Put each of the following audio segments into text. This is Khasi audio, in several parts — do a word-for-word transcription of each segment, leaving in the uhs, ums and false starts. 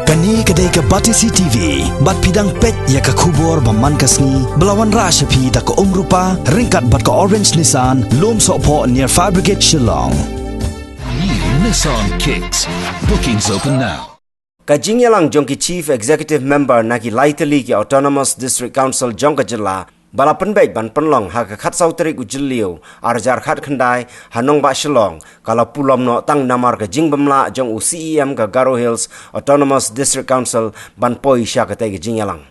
Kane ka dei ka Batesi T V, bad phi dang peit ïa ka khubor ba man ka sngi, ba la wanrah sha phi da ka Umrupa, ryngkat bad ka Orange Nissan, Lum Sohphoh near Fire Brigade Shillong. New Nissan Kicks. Bookings open now. Ka jingïalang jong ki Chief Executive Member na ki lai tylli ki Autonomous District Council jong ka jylla, ba la pynbeit ban pynlong ha ka khatsaw tarik u Jylliew, ar hajar khatkhyndai, ha nongbah Shillong, ka la pulom noh tang namar ka jingbymlah jong u C E M ka Garo Hills Autonomous District Council ban poi sha katei ka jingïalang.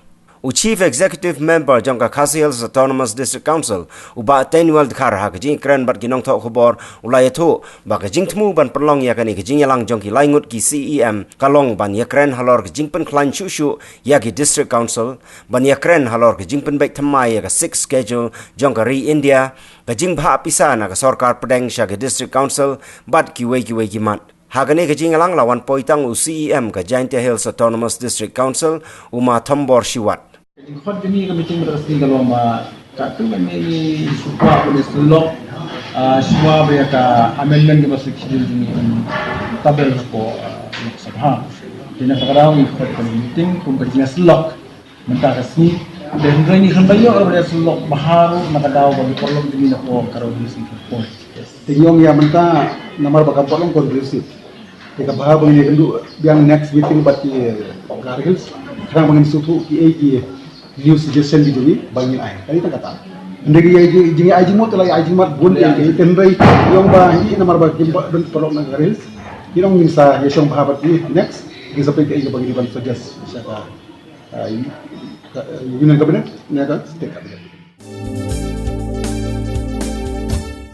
U Chief Executive Member jong ka Khasi Hills Autonomous District Council, u Bah Teinuel Dkhar, ha ka jingïakren bad ki nongthoh khubor, u la ïathuh ba ka jingthmu ban pynlong ïa kane ka jingïalang jong ki lai ngut ki C E M ka long ban ïakren halor ka jingpynkhlaiñ shuh shuh ïa ki District Council, ban ïakren halor ka jingpynbeit thymmai ïa ka Sixth Schedule jong ka ri India, ka jingbha pisa na ka sorkar pdeng sha ka District Council, bad kiwei kiwei ki mat. Ha kane ka jingïalang la wan poi tang u C E M ka Jaintia Hills Autonomous District Council, u Ma Thombor Shiwat. Ka jingkhot jong ngi ka meeting mynta ka sngi ka long ba katto katne ngi shu kwah ban ïasyllok, ah, shuwa ba ïa ka amendment kaba Sixth Schedule jong ngi ban tabel hapoh, ah, Lok Sabha. Te na kata ka daw ngi khot ka meeting kum ka jingïasyllok mynta ka sngi. Te hynrei ngi khlem da ïoh ban ïasyllok bha ruh na ka daw ba ki paralok jong ngi napoh Garo Hills ki poi. Te ngi ong ïa mynta namar ba ka paralok conclusive. Te kaba bha ba ngin ïakynduh biang next meeting bad ki Garo Hills. Khnang ba ngin sngewthuh kiei ki new suggestion ki jong ngi ba ngin ai. Kane tang kata. Hynrei ki jing, jing ai jingmut te la ai jingmut bun ki, ki, te hynrei ngi ong ba hi namar ba kim pat don paralok na Garo Hills. Ngi ong ngin sa ïashong bha bad ki next. Ngin sa peit kiei kiba ngin ban suggest sha ka, ah, i, ka, ah, Union Cabinet ne ka State Cabinet.